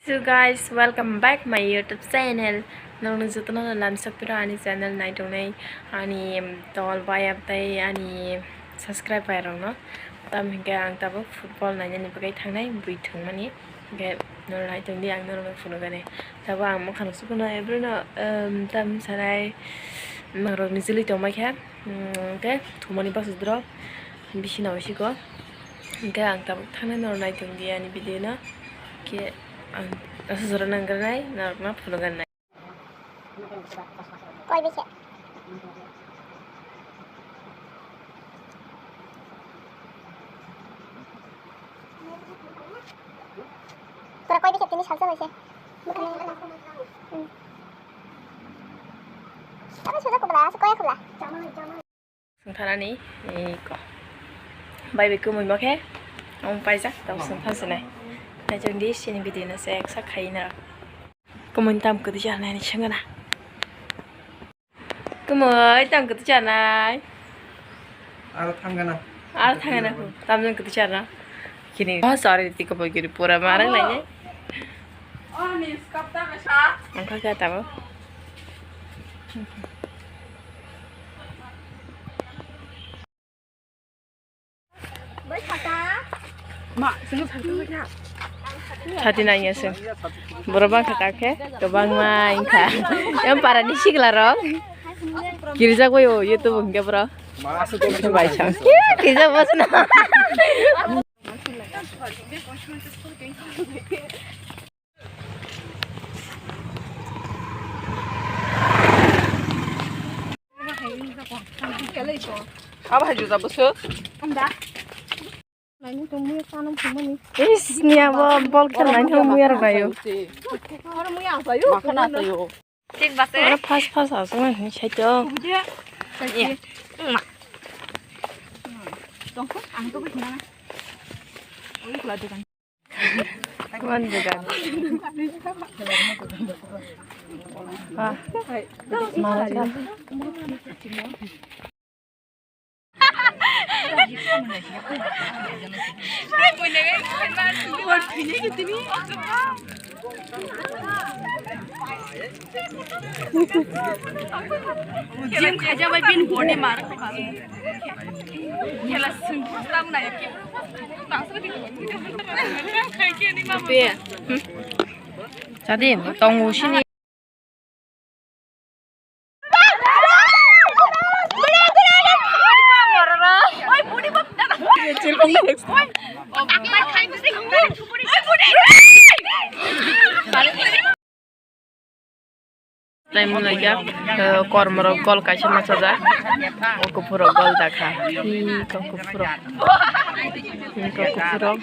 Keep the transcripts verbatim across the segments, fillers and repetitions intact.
So guys, welcome back my YouTube channel. Nokno jotono lamsok piro ani channel naitongnai ani tol bayap tei ani subscriber rokno. Tam hinkhe ang tabuk football nainani bagwi thangnai bui thwngmani. Hinkhe norok naitongdi, ang norokno phunukgani. Tabuk ang mokha no sukuno ebrono, um, tam sanai mangrokni chwlwi tongmai kha. Hmm, hinkhe thumani bwsajwk rok bisina bisiko. Hinkhe ang tabuk thangnai norok naitongdi ani video no. Hinkhe ang aswk jora nangkuknai norokno phunukgani. Koi bese. Pura koi bese tini salsa baise. Bukan. Hmm. Apa sudah kubela, sekolah kubela. Sengthanani iko. Bai bai kumui mo khe. Ang paijak, tamo sengthan sinai. Naitongdi sini video no se eksa khaina. Kumui tam kwtwi chanai ni sengana. Kumui tam kwtwi chanai. Aro thangana. Aro thangana ku. Tam jang kwtwi chana. Kini. Oh, sorry, tiko boy kiri pura marang lai. Ang kha kha tamo. Sati nangya se. Borok bangkha kakhe, kwbangma wngkha. Yang parani sikla rok. Kirijak bai o, YouTube hwnkhe bro. Bai sam. Kirijak bos na. Abo hai juda bwswk. Is, ni abo bol khel nai thang muya rok nayo. Oro muya asayo. Makhana asayo. Tik base. Oro fast fast asung nai hinwi saito. Iya. Tongkho, ang to bujina. Oi, kula dogan. Kuman dogan. Ah. Mana ka? Jim khaja bai bin boni mar. Khela sung tam na ki. Be. Jadi tong usini. Time laijak, eh, kormorok gol kaisa machajak. O kuphurok gol dakha. Hi, kok kuphurok. Hi, kok kuphurok.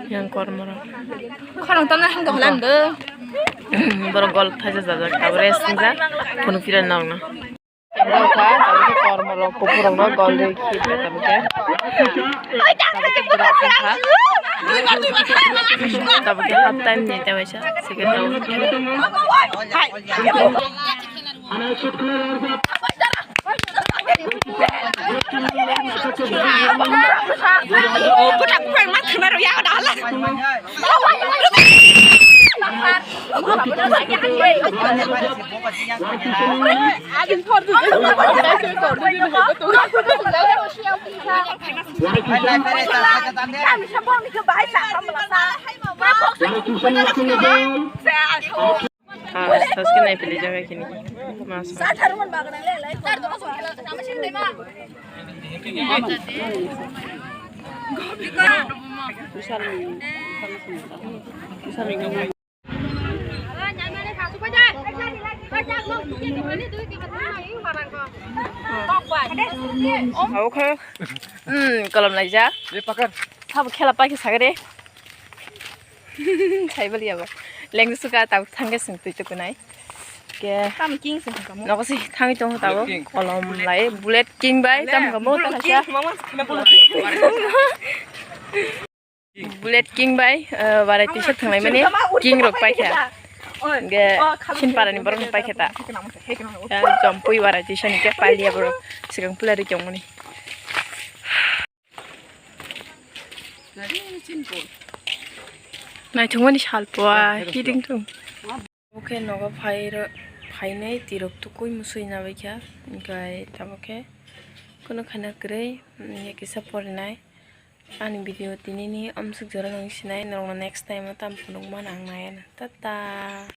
Yang kormorok. Khorang tana hang dohlan do. Borok gol thaisa jajak, tabore singjak. Phunuk phira nokno. Wngkha, tabukhe kormorok kuphurokno gol rwi khibra tabukhe. Tabukhe half time ni tewaisa second round. Ah, saske nai pili jaga kini. Mas. Abo khe, hmm, kolom laijak. Sabo khela paikhe sagade. Saibaliya bo. Lengsuka tabuk thangkhe sing twi tukunai. Ke. Tamo king se kamo. Nogo se thangwi tongo tabuk. Kolom lai bullet king bai tam kamo ta hasa. Bullet king bai, eh, variety se thanglaimani king rok paikha. Ge Sinparani borok paikha ta. Ya, jompui variety se ni ke pailiya borok. Sigang pulari tongmani. Nari chin ko. Naithokmani salpua hiding thung. Oke nogo phai phainai tirok tukui musui nabaikha, hingkai tamo khe kunu khaina kwrwi, hingke kisa porinai. Ani video tinini amsuk jora nang sinai, norokno next time o tamo phunukmano ang naiya na. Tata.